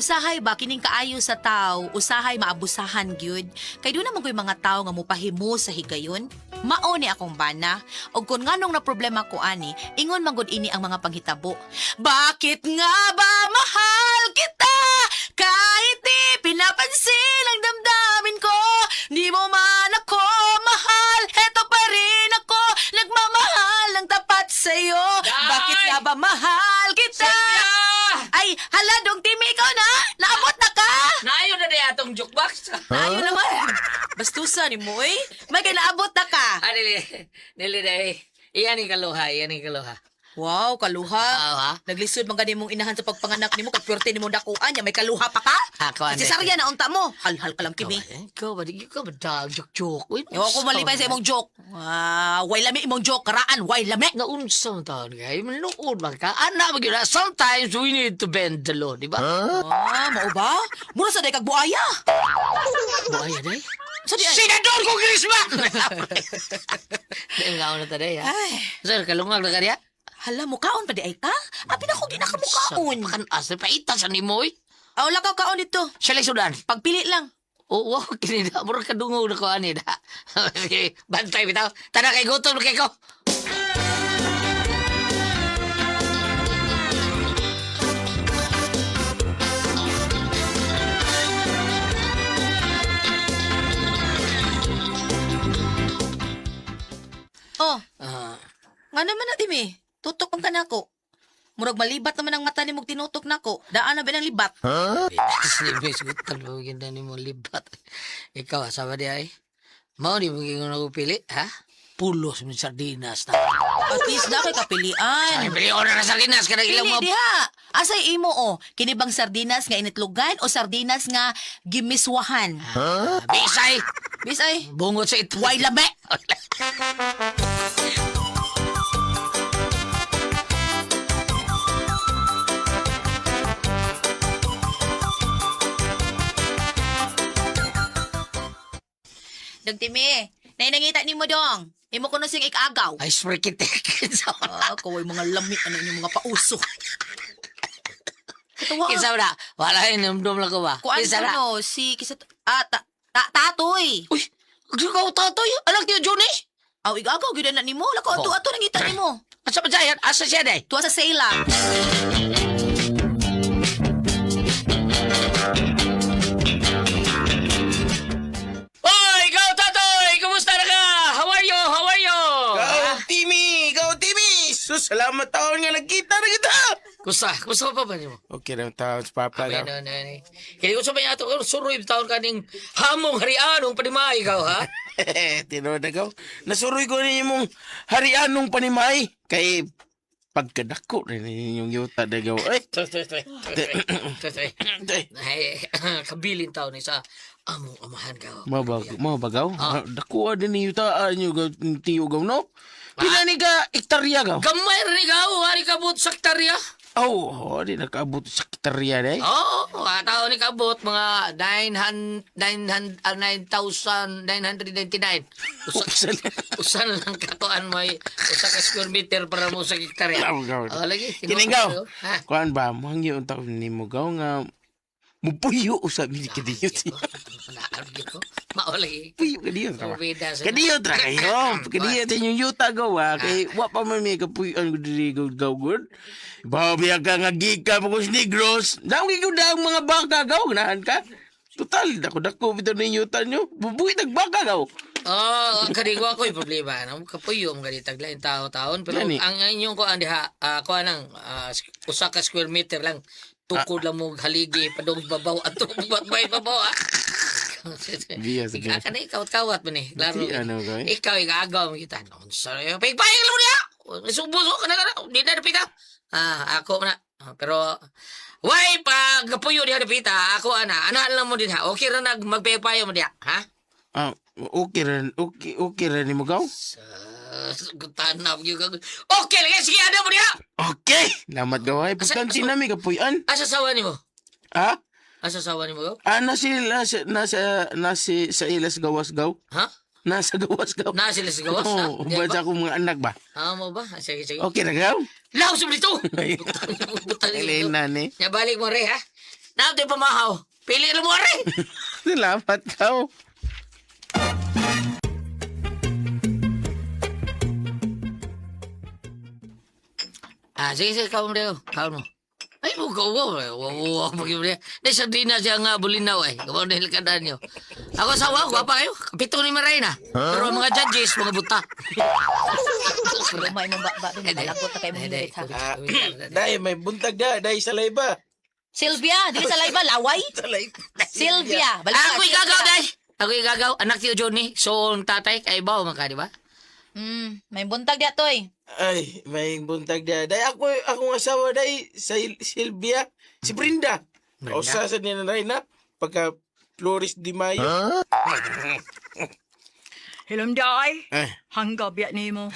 Usahay ba kining kaayo sa tao, usahay maabusahan gyud. Kay doon naman ko'y mga tao nga mupahimo sa higayon. Mao ni akong bana. Og kun nganong na problema ko ani, ingon man gud ini ang mga panghitabo. Bakit nga ba mahal kita? Kahit di pinapansin ang damdamin ko, di mo man ako mahal. Heto pa rin ako, nagmamahal ng tapat sa'yo. Bakit nga ba mahal kita? Silvia! Ay, hala, Dong Timmy, ikaw na! Naabot na ka! Naayon na di atong jukebox. Ayun naman. Bastusan ni mo, eh. May naabot na ka. Ah, dili. Dili, dili. Iyan ni kaluha, iyan ni kaluha. Wow, kaluha. Ah, ha? Naglisod man gani mong inahan sa pagpanganak nimo kay pwerte nimo dakuan nya may kaluha pa ka. Ah, kuan, Si Sarya na unta mo. Halhal ka lang kimi. Ikaw ba, di ka ba dag joke-joke? Uy, Ewan ko malipay sa imong joke. Ah, way lami imong joke karaan, way lami. Naunsa man taon kay manuod man ka. Ana man gyud na. Sometimes we need to bend the law, di ba? Ah, mao ba? Mura sa day kag buaya. Buaya day. Sa di ay. Senador Congressman! Dahil nga na taday, ha? Ay, Sir, kalungag na ka niya? hala mukaon pa di ay ka? Abi na ko di na ka mukaon. Pakan asa, paita sa nimoy. Ah, wala ka kaon dito. Siya lang sudan. Pagpili lang. Oo, wow, kini na. Mura kadungog na ko, ani na. Sige, bantay, bitaw. Tana kay gutom na kay ko. Oh, Ah, nga naman na Timmy. Tutok ang kanako. Murag malibat naman ang mata ni mong tinutok nako. Daan na ba ng libat? Silbi, sugutan mo ganda ni mo libat. Ikaw, asawa di ay. Mao ni mo gingon ako pili, ha? Pulos min sardinas na. At least na kay kapilian. Ay, pili ko na ng sardinas kanang ilang Pili mga diha. Asay imo o. Kini bang sardinas nga initlogan o sardinas nga gimiswahan? Huh? Bisay! Bisay. Bungot sa ito. Way lame. Dong Timi, nainangita nimo dong. Imo kuno sing ikagaw. Ay, sprikitek. Ah, kaway mga lami ano inyong mga pauso. Katawa. Kinsa na? Wala yun, numdum lang ko ba? Kuan Kinsa na? kuno si kisa ah ta, ta, tatoy. Uy, ikaw tatoy? Anak niyo, Johnny? Aw igagaw gyud na nimo. Lako Oh. ato ato nangita nimo. Asa ba siya? Asa siya day? Tuwa sa sela. Oy, ikaw tatoy! Kumusta na ka? How are you? How are you? Go, Timmy! Go, Timmy! Sus, salamat taon nga nagkita na kita! Kumusta? Kumusta pa ba niyo? Okay na taon sa papa Amen, na. no, no, no. Kaya ko sabi ato, suroy taon ka ning hamong harianong panimay ikaw, ha? Tinuod na gaw. Nasuroy ko ninyo mong harianong panimay. Kay pagkadako rin ninyong yuta na gaw. Ay, Toy, toy, toy. Toy, toy, toy. ay. Ay, kabilin taon ni sa among amahan ka. Mabagaw? Ah. Dako din ni yuta nyo gaw, tiyo gaw, no? Pila ni ka hektarya gaw? Gamay rin ikaw, hari ka buot sa hektarya. Aw, oh, di nakaabot sa hektarya na eh. Oo, mga tao ni kabot, mga 900, 900, ah, 9,999. Usa, usan lang katuan may usa ka square meter para mo sa hektarya. Aw, gaw. Oh, lagi. Kining gaw. Ha? Kuan ba, muhangyo ang taon ni mo gaw nga mupuyo usab ni kadiyot. Mao lagi. Puyo kadiyot ra. Bida sa- Kadiyot ra kayo. Kadiyot inyong yuta gaw ha. Kay wa pa man may kapuyoan ko diri gaw gaw gud. Babiya ka nga gika mo kus negros. Daw gyud ang mga baka gaw ganahan ka. Total dako dako bitaw ninyo yuta nyo. Bubuhi tag baka gaw. Oh, kadigwa ko yung problema. No? Kapuyo mo ganit taglain tao-taon. Pero Gani. ang inyong kuan diha, kuan ang usa ka square meter lang. Tukod lang mo haligi padung babaw ato bay babaw ah. Biya sa Ikaw ka na ikawat-kawat mo ni. Klaro. Di, ano, gawin? Ikaw igagaw mo kita. No, sorry. Payag lang mo niya. Subo ka na ka na. Di na napita. Ah, ako na. Ah, pero why pa kapuyo diha napita? Ako ana, ana lang mo din ha. Okay ra nag magpaypayo mo diha, ha? Ah, okay ra, okay okay ra nimo gaw. Sa gutanap gyud ka. Okay, lagi sige ana mo diha. Okay. Lamat gaw ay pagtansi nami kapuyan. Asa sawa nimo? Ha? Asa sawa nimo gaw? Ah, nasa nasa nasa nasa sa ilas gawas gaw. Ha? Nasa gawas gaw. Na sila sa gawas? ha? Oo, Di ba? ba sa akong mga anak ba? Ah, mo ba? Ah, sige, sige. Okay na gaw? Laos mo dito! Butang Elena ni. Ya balik mo re ha. Nato pamahaw. Pili lang mo ari. Salamat gaw. Ah, sige, sige, kaon mo dito. Kaon mo. Ay, mo ka, wow, wow, wow, wow, Di sa di na siya nga bulinaw ay. Kabaw dahil ka niyo. Ako sa wow, gwapa kayo. Kapito ni Marina. Pero ang mga judges, mga buta. Lumay mong ba, dong malagot na kayo mong hirit ha. Ah, dai may buntag da, dai sa layba. Sylvia, dili sa layba, laway. Sa layba. Sylvia, balik ka, Ako Sylvia. igagaw, day. Ako igagaw. Anak tiyo Johnny. So, ang tatay, kay baw, maka, di ba? May buntag diya toy. Ay, may buntag da. Dai ako akong asawa dai sa Silvia, si Brenda. Brenda? O sa niya na rin na pagka Flores de Mayo. Hilom day. Ay. Hangga biya nimo.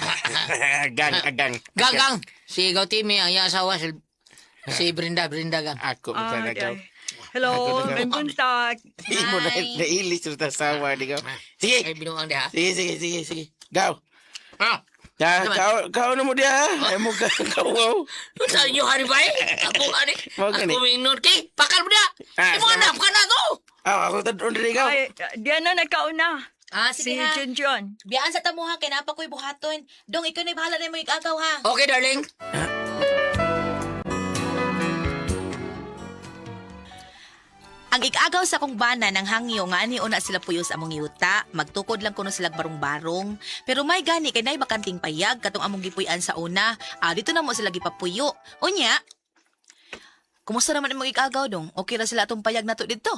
Agang, agang. Gagang. Si Gaw Timmy, ang iyang asawa, si Brenda, Brenda Gang. Ako Ah, ah, gaw. day. Hello, may buntag. Imo na nailis sa asawa di gaw. Sige. Ay, binuang diha. Sige, sige, sige, sige. Gaw. Ah. Ya, kau kau na mo diha. Ay mo ka kau. Sa inyo, hari ba eh? Ako, ano? Mao gani. Ako, mingon kay. Pakal mo diha. Ah, Imo anak, ka na to. Ah, ako tad-on diri gaw. Ay, diyan na nagkauna. Ah, Si sige ha. Junjun. Biyaan sa tamuha kay napa ko'y buhaton. Dong, ikaw na bahala na mo igagaw ha. Okay, darling. Ang igagaw sa kong bana ng hangyo nga ani una sila puyo sa among yuta, magtukod lang kuno sila barong-barong. Pero may gani kay nay bakanting payag katong among gipuy-an sa una. Ah, dito na mo sila gipapuyo. Unya, kumusta naman imong igagaw dong? Okay ra sila atong payag nato didto.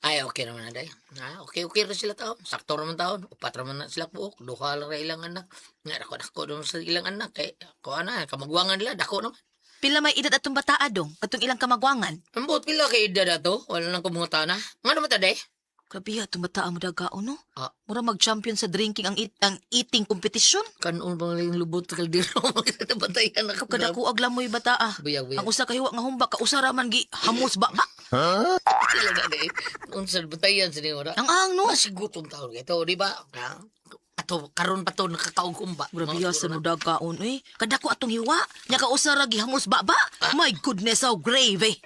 Ay, okay naman na, day. Ah, okay, okay ra sila taon. Sakto raman taon. Upat raman na sila buok. Duha lang ra ilang anak. Nga, dako, dako naman sa ilang anak. Kay, kuha na, kamagwangan nila, dako naman. Pila may edad atong bataa dong, katong ilang kamagwangan. Ang buot pila kay edad ato. Wala nang kumuta na. Nga naman ta, day? Grabe atong bataa mo dagaon no. Ah. Mura mag-champion sa drinking ang, ang eating competition. Kanon bang lang lubot sa kaldero? Magkatabantayan ako. Kadako ag lamoy bataa. Buyag, buyag. Ang usa ka hiwa nga humba kausa ra man gi hamos ba ba. Sila na, day. Unsa bantayan sa niyo, Ang ang no. Mas gutom taon ito, di ba? Ah, ato, karon pa to, nakakaog kumba. Grabe sa mo dagkaon eh. Kadako atong hiwa. Nya kausa ra gihamos ba ba. My goodness, how grave eh.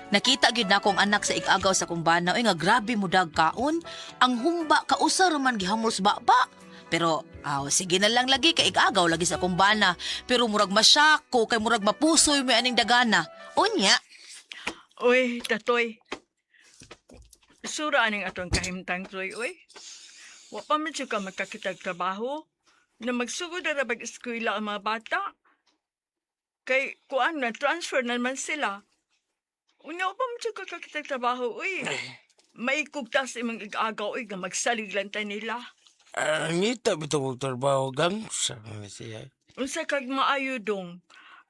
Nakita gyud na akong anak sa igagaw sa kumbana oy nga grabe mo dagkaon. Ang humba kausa ra man gihamos ba ba. Pero aw sige na lang lagi kay igagaw lagi sa kumbana. Pero murag masyako kay murag mapusoy may aning dagana. Unya, Uy, tatoy. Sura aning atong kahimtang toy, uy. Wa pa man siya ka magkakitag trabaho. Na magsugod na rabag eskwela ang mga bata. Kay kuan na transfer na naman sila. Unya wa pa man siya ka kakitag trabaho, uy. Maikugtas imong igagaw, uy, nga magsalig lang ta nila. Ah, ngita bitaw og trabaho gang sa siya. Unsa kag maayo dong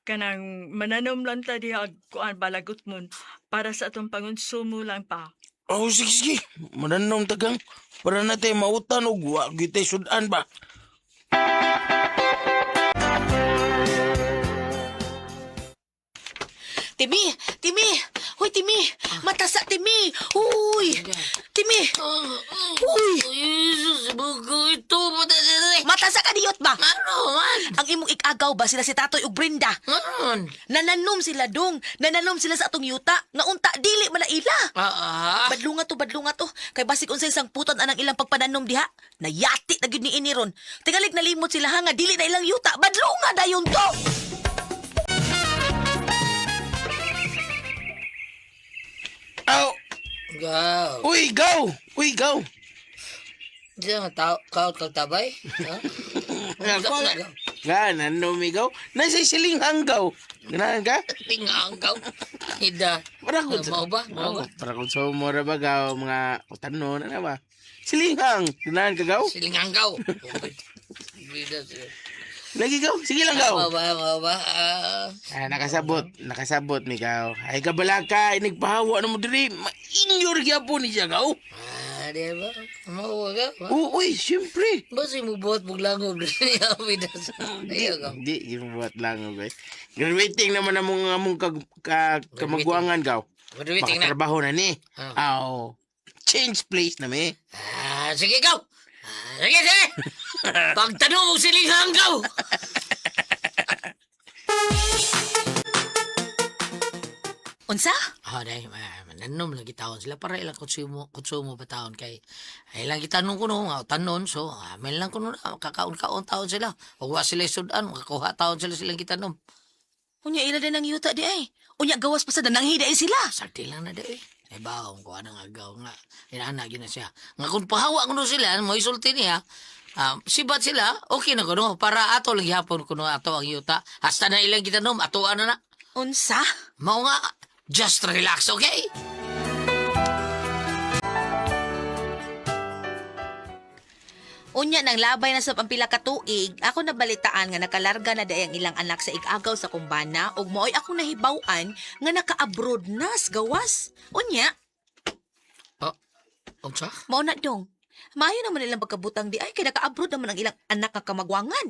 kanang mananom lang ta diha ag kuan balagot mon para sa atong pangonsumo lang pa. Oh, sige, sige. Mananom tagang. Para natin mautan og wa gyud tay sudan ba. Timi! Timi! Hoy, Timi! Matasa, Timi! Uy! Timi! Uy! Jesus, bugo ito. Matasa ka diyot ba? Ano man? Ang imong ikagaw ba sila si Tatoy ug Brenda? Ano? Nananom sila dong. Nananom sila sa atong yuta. Nga unta dili man na ila. Ah, ah. Badlunga to, badlunga to. Kay basig unsay sangputan anang ilang pagpananom diha. Nayati na gyud ni ini ron. Tingalig nalimot sila ha nga dili na ilang yuta. Badlunga dayon to. Aw, Gaw. uy, gaw. Uy, gaw. Di na tao, kaot kag tabay. Ha? Nga, nga nanom ikaw. Nasa silinghang gaw. Ganahan ka? Tingang gaw. Ida. Para kung Mao ba? Mao ba? Para kung sa mura ba gaw, mga utanon, ano ba? Silinghang. Ganahan ka gaw? Silingang gaw. Bida siya. Lagi gaw. Sige lang gaw. Mao ba? Mao ba? Ah. Ah, nakasabot. Nakasabot mi gaw. Ay kabalaka, inigpahawa na mo diri. Mainyor gyapon ni siya gaw. Ah, di ba? Mao ba gaw? Oo, uy, siyempre. Basta mo buhat buglangob niya bida sa. Ayaw gaw. Hindi, gibuhat lang okay. Graduating naman ang mga among kamagwangan gaw. Graduating na. Makatrabaho na ni. Ah. Aw. Change place na mi. Ah, sige gaw. Ah, sige, sige. Pagtanong mo siling hanggaw. Unsa? Ah, dai, mananom lagi taon sila para ilang konsumo konsumo pa taon kay ay lang gitanong ko no nga tanon so amen lang kuno na kakaon-kaon taon sila. Ug wa sila sudan makakuha taon sila silang gitanom. Unya ila din ang yuta di ay. Unya gawas pa sa dananghi di ay sila. Sarti lang na dai. Ay baong ko anang agaw nga inaana gyud na siya. Nga kung pahawa kuno sila mo isulti niya. Sibat sila, okay na kuno para ato lang gihapon kuno ato ang yuta. Hasta na ilang gitanom ato ana na. Unsa? Mao nga just relax, okay? Unya nang labay na sa pampila ka tuig, ako nabalitaan nga nakalarga na day ang ilang anak sa igagaw sa kumbana ug maoy akong nahibaw-an nga naka-abroad na sa gawas. Unya, Oh, unsa? mao na dong. Maayo naman ilang pagkabutang di ay kay naka-abroad naman ang ilang anak nga kamagwangan.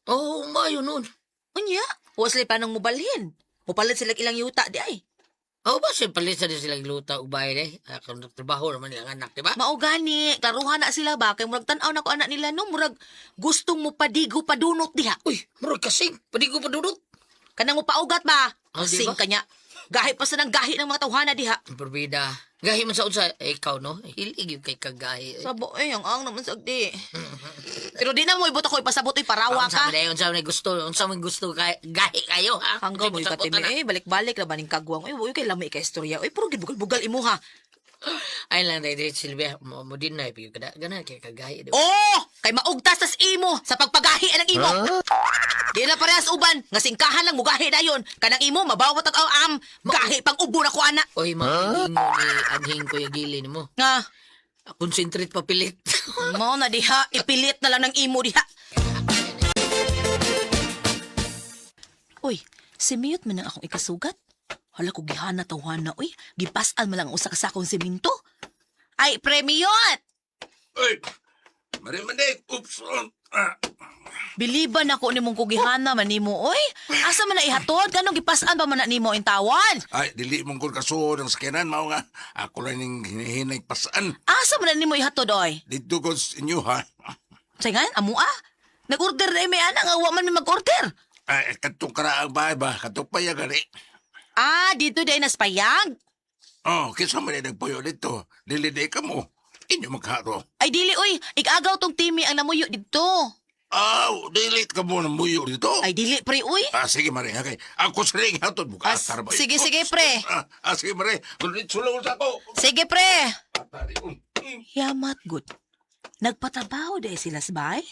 Oh, mayo nun. Unya, wa sila panong mobalhin. Mopalit sila ilang yuta di ay. Oh, ba siya palit sa silang luta ug bahay eh. Kung trabaho naman ilang anak, di ba? Mao gani, klaruhan na sila ba kay murag tan-aw na ko anak nila no, murag gustong mo padigo padunot diha. Uy, murag kasing, padigo padunot. Kanang mo paugat ba? Ah, di Kasing ba? kanya. Gahi pa sa nang gahi ng mga tawhana diha. Ang Perbida. Gahi man sa unsa, eh, ikaw no? Hilig yung kay kagahi. Sabo eh, ang naman sagdi. Pero di na mo ibot ako ipasabot oy parawa Unsa ka. man eh, unsa man gusto kay gahi kayo ha? Hanggaw mo Unsa katimi man eh, balik-balik ra ba ning kagwang. Uy, uy kay lami kay istorya. Uy, puro gibugal-bugal imo ha. Ay lang dai dai Silvia, mo din na pig kada gana kay kagahi di ba? Oh, kay maugtas tas imo sa pagpagahi anang imo. Di na parehas uban, nga singkahan lang mugahi dayon. Kanang imo mabawat ang am, gahi pang ubo na ko ana. Oy, mga mo ni anhing ko yung gilin mo. Nga, Concentrate papilit. mao na diha, ipilit na lang ng imo diha. Uy, simiyot man ang akong ikasugat. Hala ko gihana tawhana, uy. Gipasan man lang ang usa ka sakong simento. Ay, premiyot! Uy! Marimanig! Oops! Ah. Biliban ako ni mong kugihana man nimo, oy. Asa man na ihatod? Ganong gipasan ba man na nimo intawan? Ay, dili mong kung kasuod ang sakyanan. Mao nga, ako lang ning hinihinay pasaan. Asa man na nimo ihatod, oy? Dito ko sa inyo, ha? Sayngan, amo ah. Nag-order na may ana nga wa man mi mag-order. Ay, katong karaang bahay ba? Katong payag, gani. Ah, dito day naspayag. Oh, kinsa man ay nagpuyo dito. Dili di ka mo. Inyo magharo. Ay dili oy, igagaw tong timi ang namuyo didto. Aw, dili ka mo ng muyo dito. Ay dili pre oy. Ah, sige, Mare. Okay. Ako sa ring hatod mo. Ah, sige, sige, pre. Sige, Mare. Sulong sa ako. Sige pre. Atari, Yamat good. Nagpatrabaho day sila sa bahay?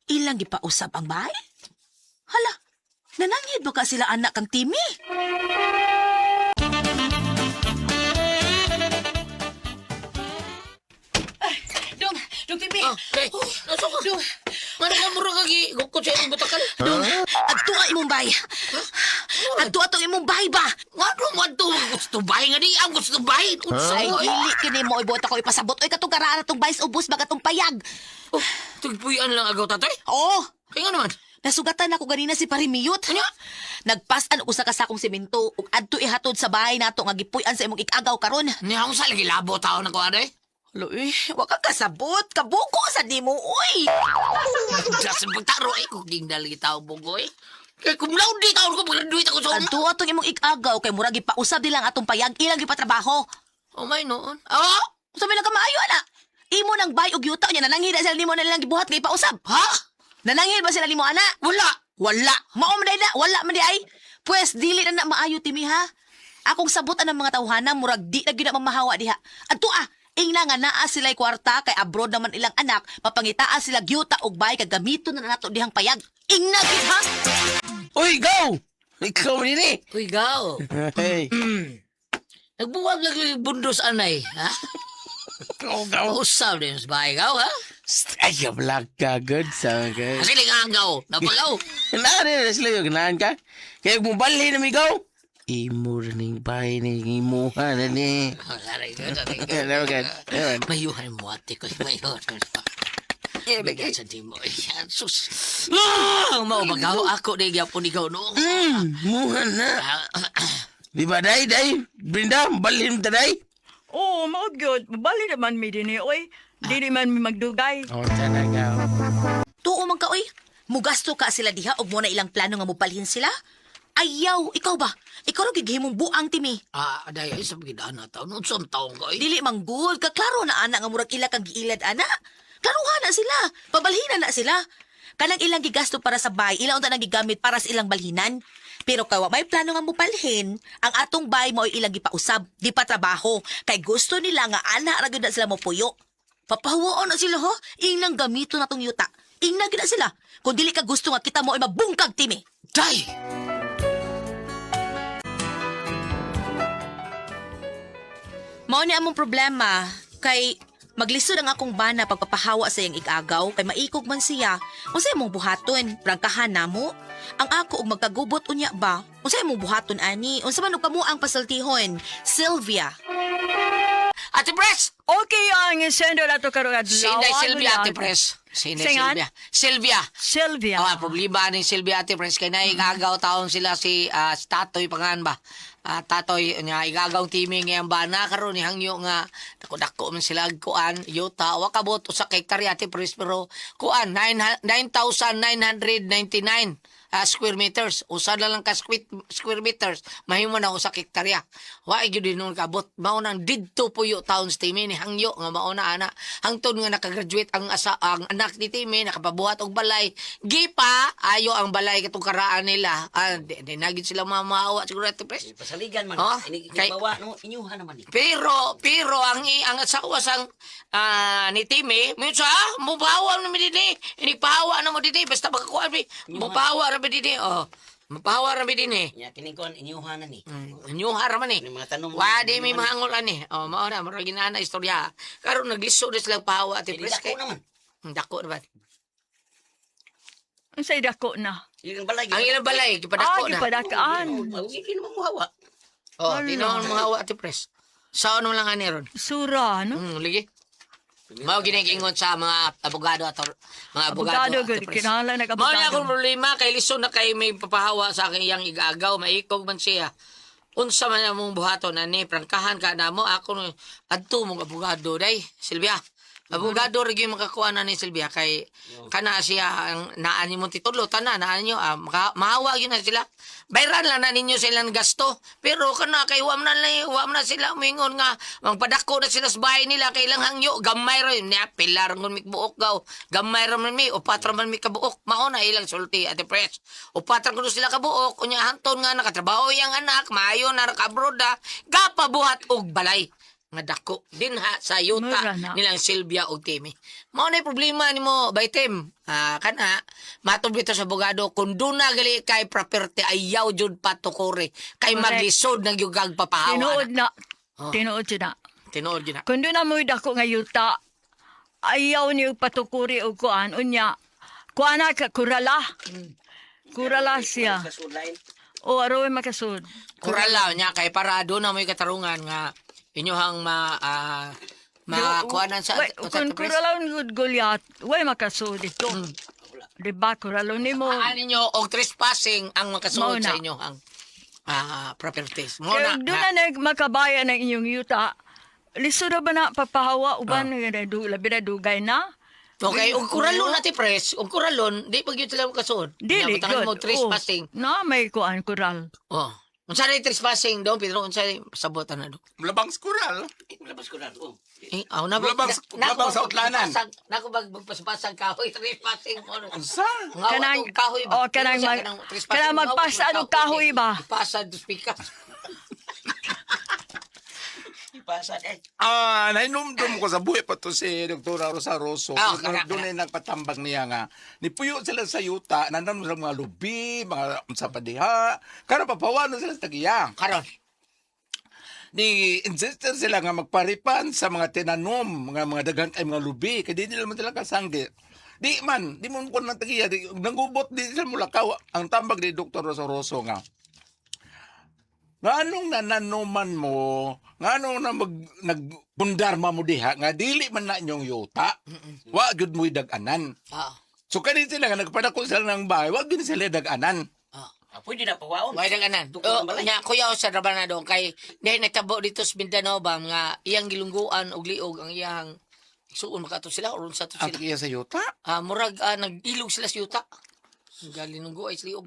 Ilang gipausap ang bahay? Hala, nananghid ba ka sila anak kang Timmy? Dong, dong Timmy. Ah, dai. Nasa ka? Dong, Ngano ka murag kagi gukod sa imong butakal? dong, adto ka imong bahay. Adto atong imong bahay ba? Ngano man to gusto bahay nga di ang gusto bahay. Unsa Ay, ay? dili kini mo ibuot ako ipasabot. Oy, katong karaan atong bahay sa ubos baga atong payag. Oh, tugpuyan lang agaw tatoy. Oo, Kaya nga naman. Nasugatan ako ganina si Parimiyot. Ano? Nagpasan og usa ka sakong simento ug adto ihatod sa bahay nato nga gipuy-an sa imong ikagaw karon. Niya akong sa lagi labo taon ako aday. Halo eh, wa ka kasabot, kabuko sa nimo oy. Just pagtaro eh kung ding dali tao bugo eh. Kay cum laude taon ko pag-graduate ako sa una. Adto atong imong ikagaw kay murag gipausab nilang atong payag ilang gipatrabaho. Oh my noon. Ah! Unsa may nagkamaayo ana? Imo nang bay og yuta nya nananghid na sila nimo na nilang gibuhat nga ipausab. Ha? Nananghid ba sila nimo ana? Wala. Wala. Mao man day na, wala man di ay. Pwes dili na na maayo timi ha. Akong sabutan ng mga tawhana murag di na gyud na mamahawa diha. Adto ah, ingna nga naa sila'y kwarta kay abroad naman ilang anak, mapangitaa sila gyuta og bay kag gamiton na nato dihang payag. Ingna gyud ha. Uy, go! Ikaw nini. Uy, gaw. Hey. Nagbuwag lang yung bundos anay, ha? Go, go. Pausap din sa bahay, gaw, ha? Ay, black ka. Good sa ka. Kasi lang ang gaw. Napagaw. Naan na sila yung ganahan ka. Kaya kung balhin na migaw, imo rin yung bahay ni imuha na ni. Aray, aray. Never good. Never. Mayuhan mo ate ko. Mayuhan mo. Bigyan sa di mo. Ayan, sus. Ah, mao ba gaw? Ako na gyapon ikaw no. Muha na. Ah, Di ba, day, day? Brinda, balhin ta, day? Oo, mao gyud. Mabali naman mi dinhi oy. Dili man mi magdugay. Oh, talaga. Tuo man ka oy. Mugasto ka sila diha og mo na ilang plano nga mupalhin sila. Ayaw, ikaw ba? Ikaw ra gihimong buang timi. Ah, day ay sa gidaan na taon. Unsang taon ka ay? Dili man good, kaklaro na ana nga murag ila kang giilad ana. Klaruha na sila, pabalhinan na sila. Kanang ilang gigasto para sa bay, ila unta nang gigamit para sa ilang balhinan. Pero kay wa may plano nga mupalhin, ang atong bay mao'y ilang gipausab, di pa trabaho. Kay gusto nila nga ana ra gyud na sila mopuyo. Papahuwaon na sila ho, inang gamito na tong yuta. Ingna gyud na sila. Kung dili ka gusto nga kita mo ay mabungkag timi. Day! Mao ni among problema kay maglisod ang akong bana pagpapahawa sa iyang igagaw kay maikog man siya. Unsay imong buhaton? Prangkahan namo? Ang ako og magkagubot unya ba? Unsay imong buhaton ani? Unsa man og kamo ang pasultihon? Sylvia. Ate Pres! Okay, ang sender ato karong adlaw. Sinday Sylvia, Ate Pres. Sinday Singan? Sylvia. Sylvia. Sylvia. Oh, problema ni Sylvia Ate Pres kay naigagaw taon sila si si Tatoy pangan ba. Ah, Tatoy nga igagaw timi ngayang bana karon ni hangyo nga dako-dako man sila og kuan yuta wa kabot usa ka hektarya Ate Pres pero kuan 9 9,999 square meters usa na lang ka square meters mahimo na usa ka hektarya wa gyud din kabot mao nang didto puyo taon sa timi ni hangyo nga mao na ana hangtod nga nakagraduate ang asa ang anak ni Timmy nakapabuhat og balay gipa ayo ang balay katong karaan nila di na gyud sila mamaawa siguro Ate Pres. Pasaligan man. Oh, Ini kay- no, inyuha naman ni. Pero pero ang asawa sang ni Timmy, minsan mubawa na mi dinhi. Inipahawa na mo dinhi basta makakuha mi. Mubawa ra mi dinhi. Oh. Mubawa ra mi dinhi. Nya kining kuan inyuha na ni. Inyuha ra man eh. Ini mga tanong. Wa di mi mahangol ani. Oh, mao na murag ginana istorya. Karon naglisod na silang pahawa Ate Ini Pres dako kay. naman. Dako na ba? Unsay dako na? Ilang balay. Ang ilang balay gipadako Ah, na. gipadakaan. Hindi naman muhawa. Oh, di naman mahawa Ate Pres. Sa ano lang ani ron? Sura, no? Ligi. Mao ginigingon sa mga abogado at mga abogado. Abogado, Ate gud. Pres. Kinahanglan nag Mao na abogado. akong problema kay lisod na kay may papahawa sa akin iyang igagaw maikog man siya. Unsa man among buhaton ani prangkahan ka na mo ako no, adto mong abogado day Silvia. Abogado ra gyud makakuha na ni Silvia kay kana siya ang naa nimo titulo tanan naa ninyo mahawa gyud na sila. Bayran lang na ninyo sa ilang gasto pero kana kay wa man na wa man na sila moingon nga magpadako na sila sa bahay nila kay ilang hangyo gamay ra niya pilar ngon mikbuok gaw gamay ra man mi upat ra man mi kabuok mao na ilang sulti Ate Pres. Upat ra kuno sila kabuok unya hanton nga nakatrabaho iyang anak maayo na ra ka-abroad ah, gapabuhat og balay nga dako dinha sa yuta Mura na. nilang Silvia og Timmy. Mao na problema nimo bay Tim. Kana matub dito sa abogado kung doon na gali kay property ayaw jud patukuri kay Correct. maglisod na gyud kag papahawa. Tinuod na. na. Oh. Tinuod siya na. Tinuod gyud na. Kung doon na mo'y dako nga yuta, ayaw niyo patukuri og kuan unya. Kuan na ka kurala. Kurala siya. Kasulain. O aroy makasud. Kuralaw niya kay para doon na may katarungan nga inyohang ma makuanan sa Wait, sa kung Ate Pres. kuralaw ni good Goliath, way makasud ito. Diba, kuralaw nimo. Aan ninyo og trespassing ang makasuod Mao na. sa inyohang properties. Mao na. Kaya doon na nag makabayan ang inyong yuta, lisod na ba na papahawa uban nga labi na dugay na? Okay, og kuralon Ate Pres, og kuralon, di pag yun sila makasuod. Dili Nabutangan good. mo trespassing. Oh, na may kuan kural. Oh. Unsa rin trespassing do, Pedro? Unsa rin sabotan na do? Labang skural. Labas ko na. Oh. Eh, aw na Labang sa utlanan. Nako bag magpaspasag kahoy trespassing mo. Unsa? Kanang kahoy ba? Oh, kanang Siya, trespassing, kanang magpasa ngawat og kahoy ba? Ipasa do speaker. Ipasa eh. Nainumdum ko sa buhay pa to si Dr. Rosa Rosso. Ah, kana, Doon ay nagpatambang niya nga. Nipuyo sila sa yuta, nandan sila mga lubi, mga unsa pa diha. Karon papawano sila sa tagiya. Karon. Ni insisted sila nga magparipan sa mga tinanom, mga daghan kay mga lubi, kay di nila man sila kasanggi. Di man, di mo kon ng tagiya, di, nangubot di sila mulakaw. Ang tambag ni Dr. Rosa Rosso nga, nganong nananuman mo, nganong na mag, nagpundarma mo diha, nga dili man na inyong yuta, wa gyud mo'y dag-anan. So kani sila nga nagpadako sila ng bahay, wa gyud sila dag-anan. Pwede na pawaon. Way daganan. Tukod Oh, ang balay. nya kuya sa rabana do kay dahil natabo dito sa Mindanao ba nga iyang gilungguan og liog ang iyang Igsuon makato sila or unsa to Ang sila. tagiya sa yuta. Ah, murag nag-ilog sila sa yuta. Galinunggo ay sila.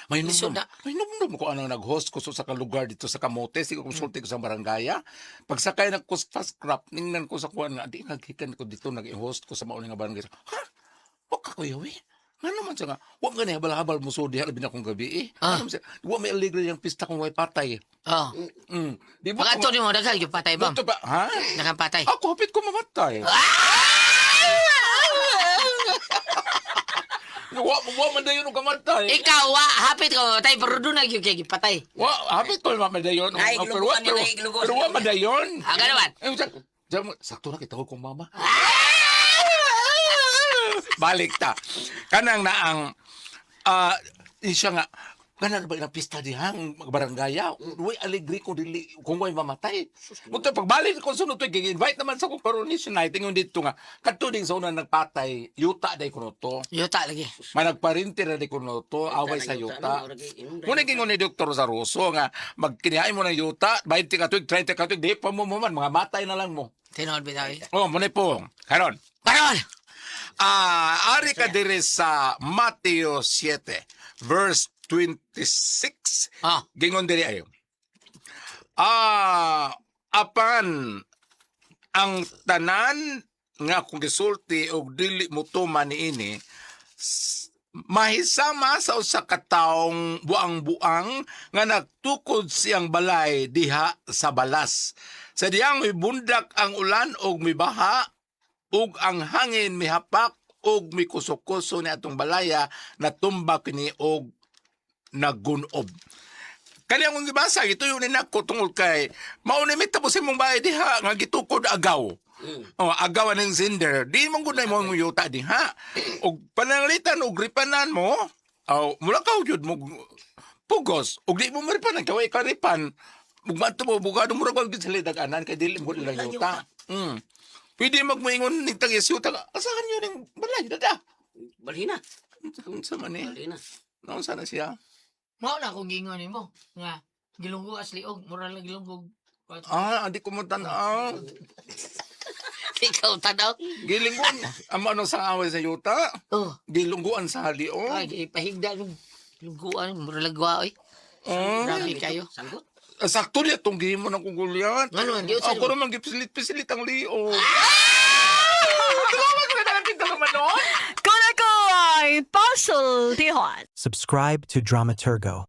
May Lisod numnum. na. May numnum ko anong nag-host ko sa lugar dito sa Camote. Sige, konsulti ko sa barangaya. Pagsakay ng ko sa fast crop, ningnan ko sa kuan nga, di naghikan ko dito, nag-host ko sa mauni nga barangay. Ha? Wa ka kuya, we. Nga naman siya nga, wa nga niya habal-habal mo so diha labi na kong gabi eh. Ah. Ano man siya, wa may alegre yung pista kung way patay. Oh. Di ba? Pag ato nimo daghan gyud patay bam. Dito ba? Ha? Daghang patay. Ako, hapit ko mamatay. Wa man dayon og kamatay. Ikaw wa hapit ka mamatay pero doon na gyud kay gipatay. Wa, hapit ko mamadayon. Ay, Pero wa, gluguan pero, yun, ay, gluguan. pero wa madayon. Ah, ganawan. Eh, sakto na kita kong mama. Balik ta. Kanang na ang siya nga kanang ba ilang pista dihang barangaya. Way alegre kung dili kung way mamatay. Muto pagbalik ko sunod tuig invite naman sa kong coronation night ingon dito nga kadto ding sa una nagpatay yuta day kuno to. Yuta lagi. Managparinti ra day kuno to away sa yuta. Muna gingon ni Dr. Saruso nga magkinihain mo ng yuta, 20 ka tuig, 30 ka tuig, di pa mo mo man, mga matay na lang mo. Tinuod bitaw. Eh. Oh, muna po. Karon. Karon. Ah, ari ka diri sa Mateo 7 verse 26. Ah. Gingon diri ayo. Apan ang tanan nga kung gisulti og dili mo tuman niini mahisama sa usa ka taong buang-buang nga nagtukod siyang balay diha sa balas. Sa diyang mibundak ang ulan og mibaha ug ang hangin mihapak ug mikuso-kuso ni atong balaya natumba kini og nagunob. Kani ang gibasa gituyo ni nako tungod kay mao ni mitapos imong bahay diha nga gitukod agaw. Oh, agaw aning zinder. Di mo gud na mo ang yuta diha. Og pananglitan og ripanan mo, aw mula ka jud mo pugos og di mo maripanan kay way karipan. Ug madto mo bugado mo ra gud sila dag-anan kay dili mo lang yuta. Pwede magmoingon ning tag yuta. Asahan yun ning balay dada. Balhina. Unsa man ni? Balhina. Naunsa na siya? Mao na akong gingon nimo nga gilunggo as liog, mura lang gilunggo. Ah, andi ko mo tan-aw. Ikaw tanaw. Gilingguan. Ang ano sa away sa yuta? Oh. Gilungguan sa halion. Ay, pahigda nung lungguan, mura lang gwa oy. Oh. Grabe kayo. Sanggot. Sakto niya itong gihimo ng kugulyan. Ngano man, di Ako naman gipilit-pisilit ang lio. Salamat ka na natin noon. Ko na ko ay Puzzle Tihon. Subscribe to Dramaturgo.